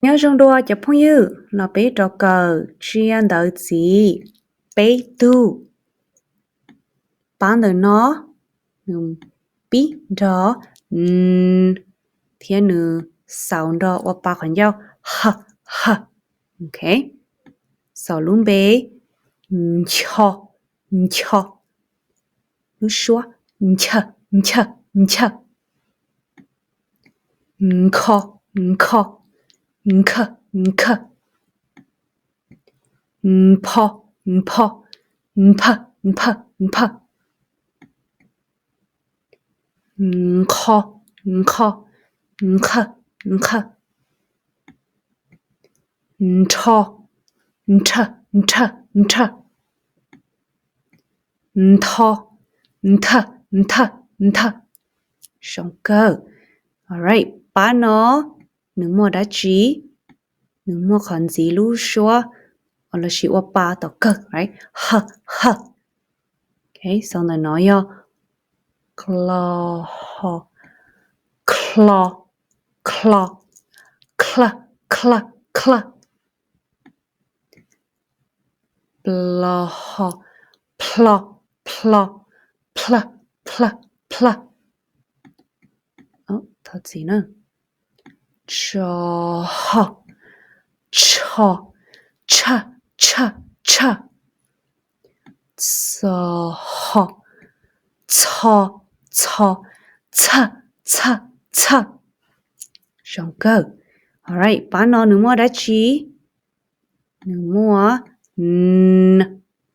Nyob zoo dua cov phooj ywg, los peb rov kawm tsiaj ntawv txiv peb tug. Pab ntawm no, nws pib nrog n, thiab nws xaus nrog ua pa qhov ncauj h, h. Ok, xaus lub npe ncho, ncho. Lub suab nchawj, nchawj, nchawj. Nkho, nkho, nkhawj, nkhawj. Npho, npho, nphawj, nphawj, nphawj. Nqho, nqho, nqhawj, nqhawj. Nrho, nrhawj, nrhawj, nrhawj. Ntho, nthawj, nthawj, nthawj. Zoo kawg. Alright, pab no nws muaj dab tsi? Nws muaj qhov ntxiv lub suab lossis ua pa tom kawg, h, h. Ok, xaus ntawm no yog klo, ho, klo, klo, khlawj, khlawj, khlawj. Plo, ho, plho, plho, plawj, plawj, plawj. Thov txim na. Tso, ho, tsho, tshawj, tshawj, tshawj. Txo, ho, txho, txho, txhawj, txhawj, txhawj. Zoo kawg. Alright, pab no nws muaj dab tsi? Nws muaj n.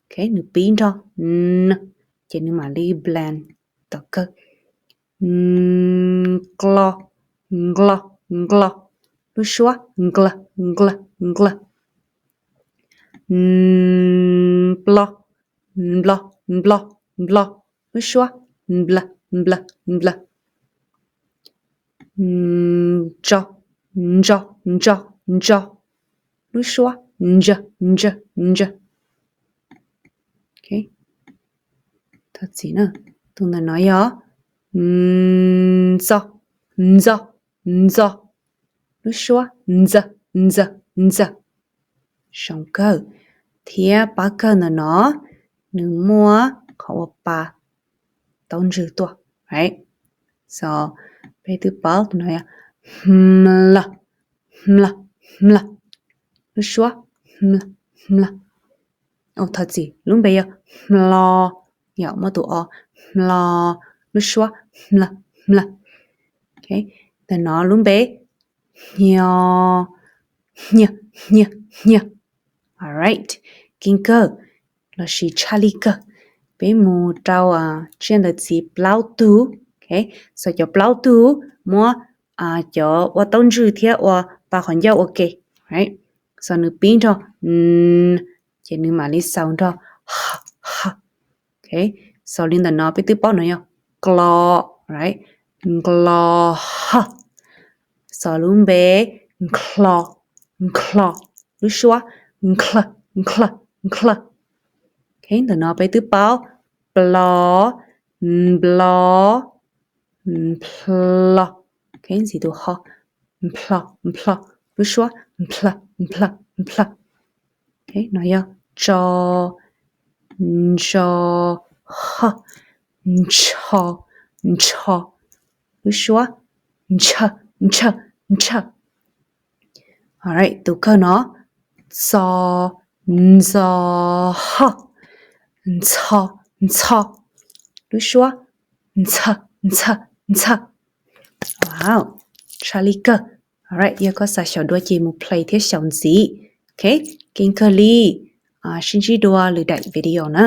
Ok, nws pib nrog n, ces nws mam li blend tom kawg. Nqlo, nqlo, nqlo. Lub suab nqlawj, nqlawj, nqlawj. Nplo, nplo, nplo, nplo. Lub suab nplawj, nplawj, nplawj. Ntso, ntso, ntso, ntso. Lub suab ntsawg, ntsawg, ntsawg. Thov txim na, tus ntawm no yog ntxo, ntxo, ntxo. Lub suab ntxawg, ntxawg, ntxawg. Zoo kawg. Thiab pab kawg ntawm no, nws muaj qhov ua pa taub ntswg tuaj. So, peb twb paub tus no yog hmlawj, hmlawj, hmlawj. Lub suab hmlawj, hmlawj. Thov txim, lub npe yog hmlo, yog muab tus o, hmlo. Lub suab hmlawj, hmlawj. Ntawm no lub npe hnyo, hnyo, hnyo, hnyo. Alright, keej kawg lossis tshaj li kawg. Peb mus rau tsiaj ntawv txiv plaub tug. So cov plaub tug muab cov ua taub ntswg thiab ua pa qhov ncauj ua ke. So nws pib nrog n, ces nws mam li xaus nrog h, h. So li ntawm no peb twb paub no yog klo, nqlo, h. So lub npe nkhlo, nkhlo. Lub suab nkhla, nkhla, nkhla. Ntawm no peb twb paub plo, nplo, nplho. Ntxiv tus ho, nplho, nplho. Lub suab nplha, nplha, nplha. No yog tso, ntso, ho, ntsho, ntsho. Lub suab ntshaw, ntshaw, ntshaw. Tus kawg no, txo, ntxo, ho, ntxho, ntxho. Lub suab ntxhaw, ntxhaw, ntxhaw. Wow, tshaj li kawg. Alright, yog koj xav xyaum dua ces mus play thiab xyaum ntxiv. Ok, keej kawg li. Sib ntsib dua lwm daim video na.